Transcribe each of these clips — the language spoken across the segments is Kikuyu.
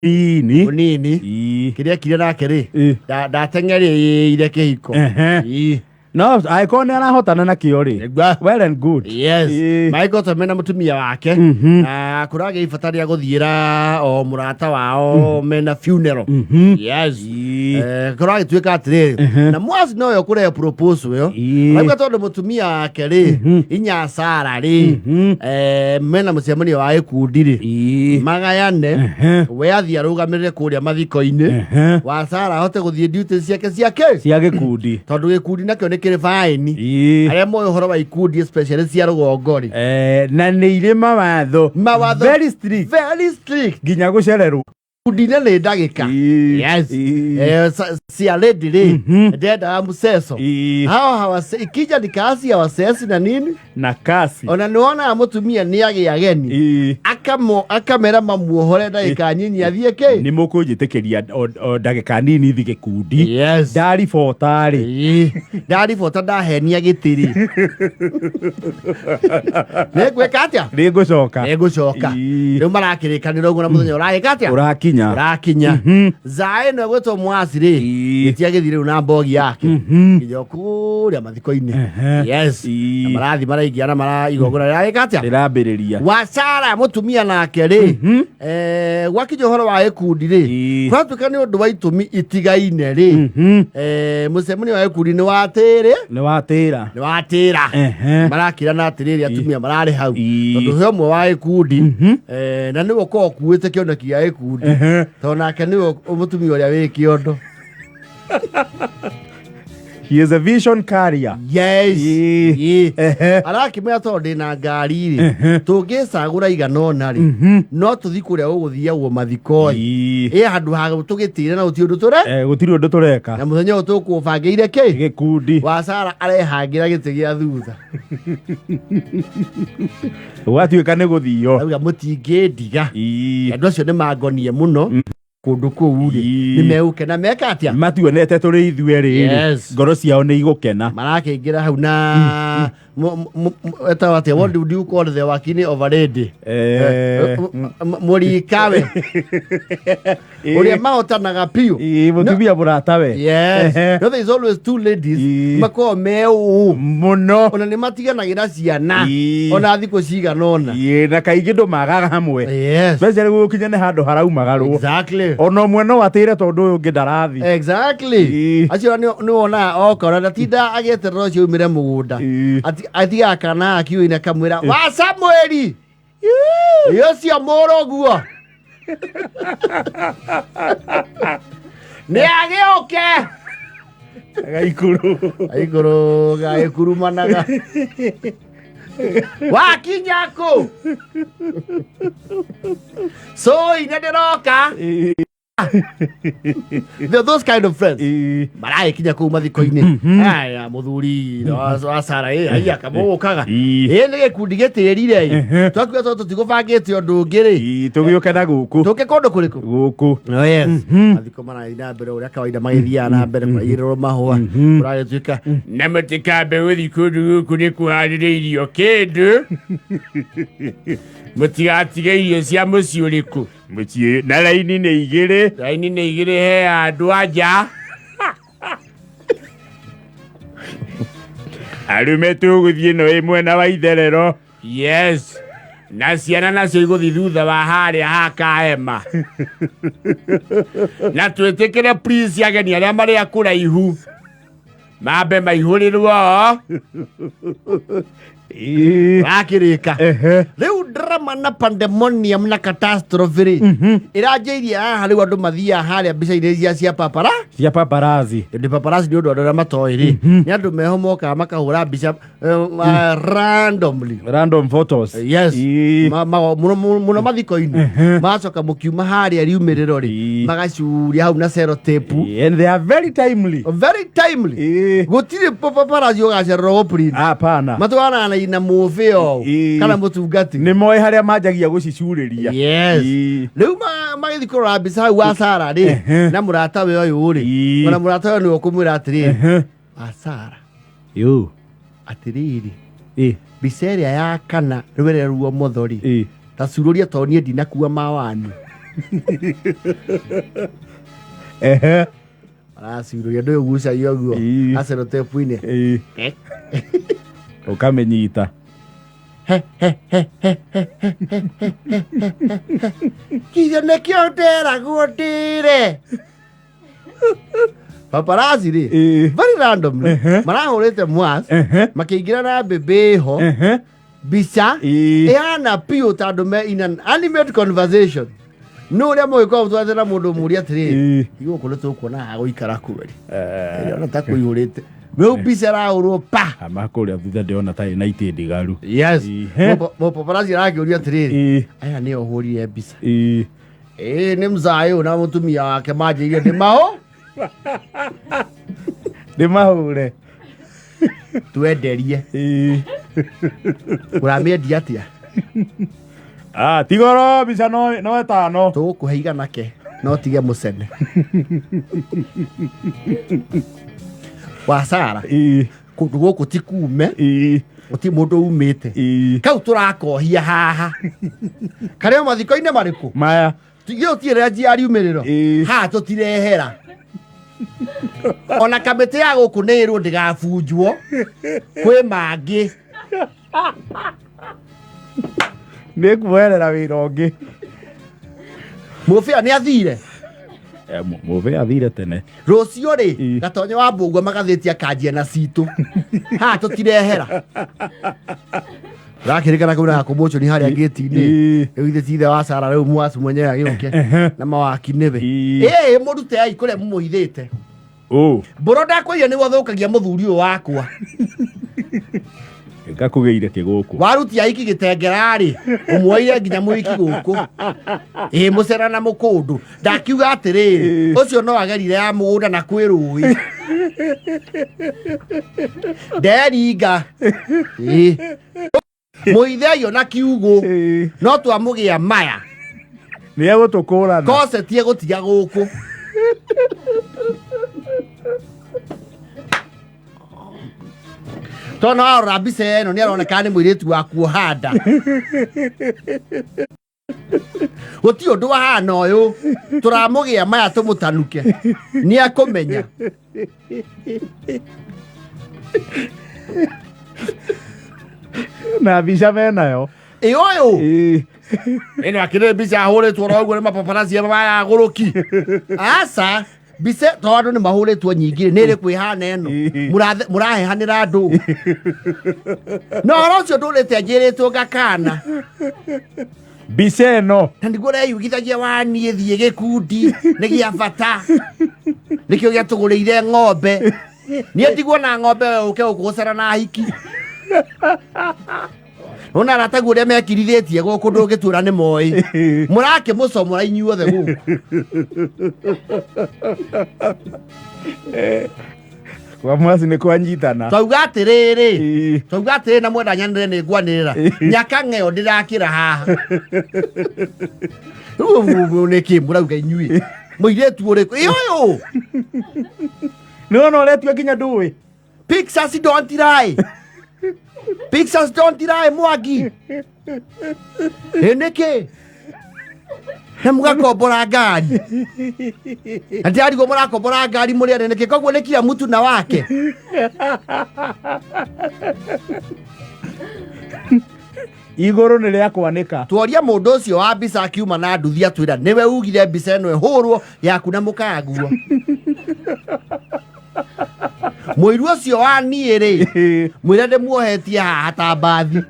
Nini. Mũnini. Kĩrĩa ekire nake rĩ, ndateng'ereire kĩhiko. No angĩkorwo nĩ arahotana nakĩo rĩ, Nĩguo. well and good. Yes. Magĩkoretwo mena mũtumia wake na kũragĩa ibata rĩa gũthiĩra o mũrata wao mena funeral. Yes. Kũragĩtuĩka atĩrĩrĩ, na mwaci nowe ũkũrehe proposal ĩyo. Arauga tondũ mũtumia wake rĩ, inya Sara rĩ, mena mũcemanio wa gĩkundi rĩ, magayane, we athiĩ arũgamĩrĩre kũrĩa mathiko-inĩ, wa Sara ahote gũthiĩ duty ciake ciake cia gĩkundi, tondũ gĩkundi nakĩo nĩ kĩrĩ baĩni. Arĩa moĩ ũhoro wa ikundi, especially cia rũgongo rĩ, Na nĩ irĩ mawatho mawatho very strict, very strict, nginya gũcererwo gĩkundi-inĩ nĩ ndagĩka. Yes. Cia lady rĩ, ndendaga mceso. Hao ikija ni kasi ya wasesi na nini na kasi. Ona nĩ wonaga mũtumia nĩ agĩa ageni, akamera mamuohore ndagĩka nyinyi athiĩ kĩ. Nĩ mũkũnjĩtĩkĩria o ndagĩka nini thi gĩkundi, ndaribota rĩ. Ndaribota ndahenia gĩtĩ rĩ, nĩngwĩka atĩa? Nĩ ngũcoka. Nĩngũcoka. Rĩu marakĩrĩkanĩra ũguo na mũthenya ũragĩka atĩa? Ũrakinya. Ũrakinya. Zaĩ ĩno ĩgwĩtwo mwasi rĩ, gĩtia gĩthiĩ rĩu na mbogi yake nginya o kũrĩa mathiko-inĩ. Yes. Na marathi maraingia na mara igongona rĩragĩka atĩa? Rĩrambĩrĩria. Wa Sara mũtumia nake rĩ, gwakinya ũhoro wa gĩkundi rĩ, kũratuĩka nĩ ũndũ wa itũmi itigaine rĩ, mũcemanio wa gĩkundi nĩ watĩrĩ. Nĩ watĩra. Nĩ watĩra. Marakĩrana atĩrĩrĩ, atumia mararĩ hau, tondũ he ũmwe wa gĩkundi, na nĩwe ũkoragwo ũkuĩte kĩoneki gĩa gĩkundi, tondũ nake nĩwe mũtumia ũrĩa wĩ kĩondo. He is a vision carrier. Yes. Arakĩmwĩra tondũ ndĩna ngari rĩ, tũngĩcagũra igana ũna rĩ, no tũthi kũrĩa gũgũthiagwo mathiko ĩ, handũ ha tũgĩtĩre na gũtirĩ ũndũ tũre. Gũtirĩ ũndũ tũreka. Na mũthenya ũyũ tũkũbangĩire kĩ? Gĩkundi. Wa Sara arehangĩra gĩtĩ gĩa thutha. Gwatuĩka nĩ gũthio. Auga mũtingĩndiga. Andũ acio nĩ mangonie mũno kũndũ kũu rĩ, nĩ megũkena meka atĩa? Matuonete tũrĩ ithuerĩ rĩ, ngoro ciao nĩ igũkena. Marakĩingĩra hau na etawa atĩa? What do you call the wakini of a lady? Mũrikawe ũrĩa mahotanaga biũ. Mũtumia mũratawe. Yes. No, there is always two ladies makoragwo me ũũ mũno. Ona nĩ matiganagĩra ciana ona thikũ cigana ũna. Na kaingĩ ndũmagaga hamwe. Especially gũgũkinya nĩ handũ haraumagarwo. Ona ũmwe no atĩre tondũ ũyũ ũngĩ ndarathi. Acio nĩ wonaga oka ona ndatinda agĩeterera ũcio umĩre mũgũnda. Atigaga kana akiuga akamwĩra wa Samueli ĩ ũcio mũrũguo nĩ agĩũke. Agaikũrũ. Aikũrũ gagĩkurumanaga wakinya kũ cũi nĩ ndĩroka. Those kind of friends maragĩkinya kũu mathiko-inĩ aya mũthuri wa Sara ĩ aiya kamũgũkaga ĩ nĩ gĩkundi gĩtĩrire ĩ twakiuga tondũ tũtigũbangĩte ũndũ ũngĩ rĩ. Tũgĩũke na gũkũ. Tũke kũndũ kũrĩkũ? Gũkũ. Oh, yes. Mathiko marathiĩ na mbere ũrĩa kawaida magĩthiaga na mbere, kũraigĩrĩrwo mahũa, kũragĩtuĩka na mũtikambe gũthiĩ kũndũ gũkũ nĩ kũharĩrĩirio kĩndũ, mũtigatige irio cia mũciĩ ũrĩkũ. Mũciĩ na raini nĩ igĩrĩ. Raini nĩ igĩrĩ, he andũ anja. Arũme tũgũthiĩ no ĩ mwena wa itherero. Yes, na ciana nacio igũthiĩ thutha wa harĩa hakaema, na twĩtĩkĩre please ageni arĩa marĩ a kũraihu mambe maihũrĩrwo. Rakĩrĩka rĩu drama na pandemonium na catastrophe rĩ, ĩranjĩirie haha. Rĩu andũ mathiaga harĩa mbica-inĩ iria cia papara. Cia paparazzi. Ndĩ paparazzi nĩ ũndũ andũ arĩa matoĩ rĩ, nĩ andũ meho mokaga makahũra mbica randomly. Random photos. Yes. Mũno mũno mathiko-inĩ, magacoka mũkiuma harĩa riumĩrĩro rĩ, magacuria hau na sellotape. And they are very timely. Very timely. Gũtirĩ paparazzi ũgacererwo gũprint. Hapana. Matwaranaga na ina mũbĩ o kana mũtungati. Nĩ moĩ harĩa manjagia gũcicurĩria. Yes. Rĩu magĩthiĩ kũrora mbica hau wa Sara rĩ, na mũratawe ũyũ rĩ, ona mũratawe nĩwe ũkũmwĩra atĩrĩrĩ, wa Sara, Yo. Atĩrĩrĩ, mbica ĩrĩa ya kana rwere ruo motho rĩ, ta cururia tondũ niĩ ndinakua mawani. Ehe. Araciurũria ndũĩ ũgucagia ũguo. Ĩĩ. Acerotepu-inĩ. Ĩĩ. Ũkamĩnyita. Kinya nĩkĩo nderagwo ndĩre. Paparazzi rĩ, Ĩĩ. very randomly, Ehe. marahũrĩte mwas, Ehe. makĩingĩra na mbĩmbĩ ho, Ehe. mbica Ĩĩ. ĩhana biũ ta andũ me in an animate conversation. Nũ ũrĩa mũgĩkorwo mũtwarĩte na mũndũ mũũria atĩrĩrĩ, Ĩĩ. gũkũ nĩ tũkuona ha gũikara kweri. Eh, Ĩrona ta kũihũrĩte. Rĩu mbica ĩrahũrwo pa. Ama kũrĩa thutha ndĩrona ta ĩna itĩ ndigaru. Yes. Ĩĩ. Mũpaparazzi arakĩũria atĩrĩrĩ, Ĩĩ. aya nĩo ũhũrire mbica. Ĩĩ. Ĩĩ nĩ mzaĩ ũyũ na mũtumia wake manjĩire ndĩ maũ Ndĩmahũre. twenderie. Ĩĩ. Ũramĩendia atĩa? Ah, tigoro mbica no ĩtano. Tũgũkũhe igana ke no tige mũcene. Wasara Ĩĩ. kũndũ gũkũ ti kume Ĩĩ. gũtirĩ mũndũ umĩte. Ĩĩ. Kau tũrakohia haha. Karĩ o mathiko-inĩ marĩkũ? Maya. Gĩo tirĩa njia riumĩrĩro. Ĩĩ. Haha tũtirehera. Ona kamĩtĩ ya gũkũ nĩ ĩrwo ndĩgabunjwo. Kwĩ mangĩ. Nĩ kuoerera wĩra ũngĩ. Mũbĩa nĩ athire. Eh, Mũbĩa athire tene. Rũciũ rĩ, Ĩĩ. Gatonye wa Mbũgua magathĩti akanjia na citũ. Haha tũtirehera. Rakĩrĩkana kau na kũmũcũni harĩa gĩti-inĩ. Ĩĩ. Rĩu ithe ti ithe wa Sara rĩu mwacu mwenyewe agĩũke na mawaki nĩwe. Ĩĩ. Ĩĩ mũrute ai kũrĩa mũmũhithĩte. Ũ. Mbũro ndakwĩrire nĩwe ũthũkagia mũthuri ũyũ wakwa. Ngakũgĩire kĩgũkũ. Warutia aiki gĩtengera-rĩ, ũmuoire nginya mũhiki gũkũ. Ĩĩ mũcera na mũkũndũ. Ndakiuga atĩrĩrĩ, ũcio no agerire ya mũgũnda na kwĩ rũĩ. Nderinga. Ĩĩ. Mũitheio na kiugũ. Ĩĩ. No twamũgĩa maya. Nĩ egũtũkũrana. Koceti egũtiga gũkũ. Tondũ warora mbica ĩno nĩ aroneka nĩ mũirĩtu wa kuoha nda. Gũtirĩ ũndũ wahana ũyũ. Tũramũgĩa maya tũmũtanuke. Nĩ akũmenya. Na mbica menayo. Ĩ ũyũ. Ĩĩ. Ĩno akĩrĩ mbica ahũrĩtwo oro ũguo nĩ mapaparazzi maya agũrũki. Aca. Mbica tondũ andũ nĩ mahũrĩtwo nyingĩ nĩ ĩrĩkũ ĩhana ĩno. Ĩĩ. Mũrahehanĩra andũ. Na ũhoro ũcio ndũrĩte njĩrĩtwo ngakana. Mbica ĩno. Na nĩguo ũreyugithagia wa niĩ thiĩ gĩkundi nĩ gĩa bata. Nĩkĩo gĩatũgũrĩire ng'ombe. Niĩ ndigwo na ng'ombe we ũke gũkũ gũcera na hiki. Ona arataguo ũrĩa mekirithĩtie gũkũ ndũngĩtuĩra nĩ moĩ. Mũrakĩmũcomora inyuothe gũkũ. Kwa mwasi nĩ kwanyitana. Twauga atĩrĩrĩ. Ĩĩ. Twauga atĩrĩrĩ na mwenda nyanĩrĩre nĩ ngwanĩrĩra. Nyaka ng'eo ndĩrakĩra haha. Rĩu nĩkĩ mũrauga inyuĩ? Mũirĩtu ũrĩkũ? Ĩ ũyũ. Nĩ wona ũretua nginya ndũĩ. Pictures don't lie. Pictures don't lie, Mwangi. Ĩ nĩkĩ? Na mũgakombora ngari. Na ndĩrarigwo mũrakombora ngari mũrĩ anene nĩkĩ? Koguo nĩ kila mtu na wake. Igũrũ nĩ rĩa kwanĩka. Tworia mũndũ ũcio wa mbica akiuma na nduthi atwĩra nĩwe ugire mbica ĩno ĩhũrwo yaku na mũkaguo. Mũiru ũcio wa niĩ rĩ, mwĩre ndĩmuohetie haha ta mbathi.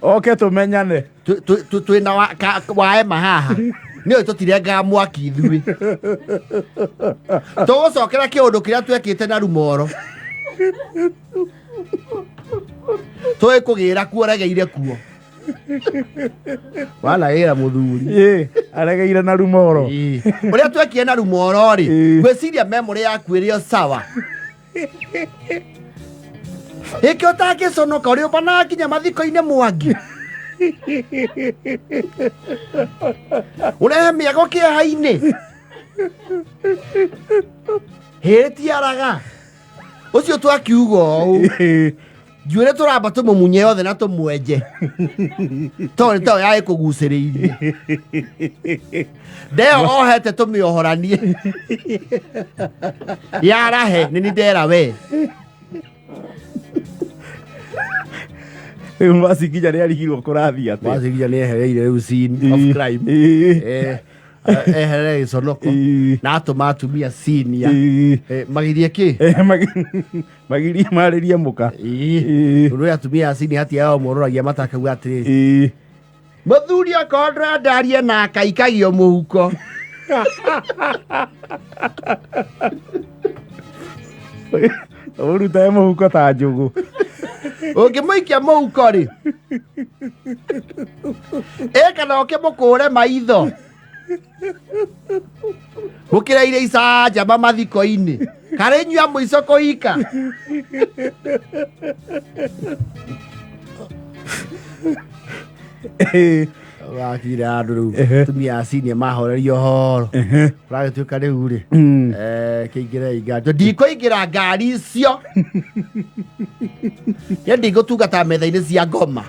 Oke tũmenyane. Twĩna waema haha. Nĩũĩ tũtirengaga mwaki ithuĩ. Tũgũcokera kĩũndũ kĩrĩa twekĩte na rumoro. Tũĩ kũgĩra kuo regeire kuo. Wanagĩra mũthuri. Ĩĩ, aregeire na rumoro. Ĩĩ. Ũrĩa twekire na rumoro rĩ, Ĩĩ. ngwĩciria memory yaku ĩrĩ o sawa. Ĩkĩ ũtangĩconoka ũrĩ ũmbanaga nginya mathiko-inĩ Mwangi. Ũrehe mĩago kĩeha-inĩ. Hĩĩ tiaraga. Ũcio twakiuga ũũ. Ĩĩ. Njuĩrĩ tũramba tũmũmunye yothe na tũmwenje, tondũ nĩ tayo yarĩ kũgucĩrĩirie. Ndeo ohete tũmĩohoranie yarahe nĩ ni ndera we. Rĩu Mwacinginya nĩ arigirwo kũrathiĩ atĩa. Mwacinginya nĩ ehereire rĩu scene of crime. Eherere gĩconoko na atũma atumia senior magirie kĩ. Magirie marĩrie mũka. Tondũ atumia a senior hatia yao mororagia matakauga atĩrĩrĩ, mũthuri okorwo ndũrendarie na akaikagio mũhuko. Ũrutae mũhuko ta njũgũ. Ũngĩmũikia mũhuko rĩ, ĩ kana ũkĩmũkũre maitho mũkĩraire icanjama mathiko-inĩ karĩ inyuĩ a mũico kũhika. Wakire andũ rĩu atumia a senior mahorerio horo ũragĩtuĩka rĩu rĩ, kĩingĩrei ngari. Ndikũingĩra ngari icio nĩ ndingũtungata metha-inĩ cia ngoma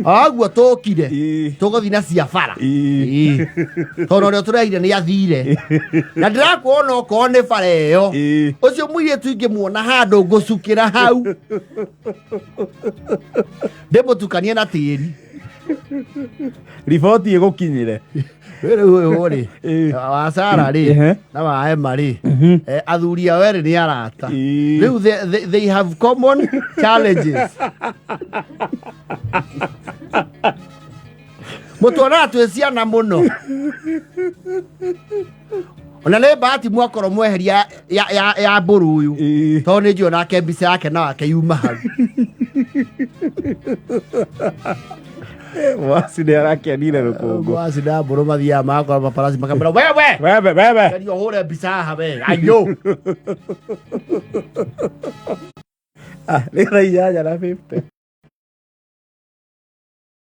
oguo tũkire. Tũgũthiĩ na cia bara. Tondũ ũrĩa tũreire nĩ athire na ndĩrakuona okorwo nĩ bara ĩyo. Ũcio mũirĩtu ingĩmuona handũ ngũcukĩra hau ndĩmũtukanie na tĩri. Riboti ĩgũkinyĩre. Rĩu ũyũ rĩ, wa Sara rĩ na wa Emma rĩ, athuri ao erĩ nĩ arata. Rĩu they have common challenges. Mũtuonaga twĩ ciana mũno, ona nĩ bahati mwakorwo mweheria ya mbũrũ ũyũ, tondũ nĩ njũĩ nake mbica yake na wake yuma hau. Mwasi nĩ arakenire rũkũngũ. Mwasi na mbũrũ mathiaga magakora paparazzi makamwĩra, wewe, wewe wewe, geria ũhũre mbica haha we ayo. Ah, nĩ thaa 8:50.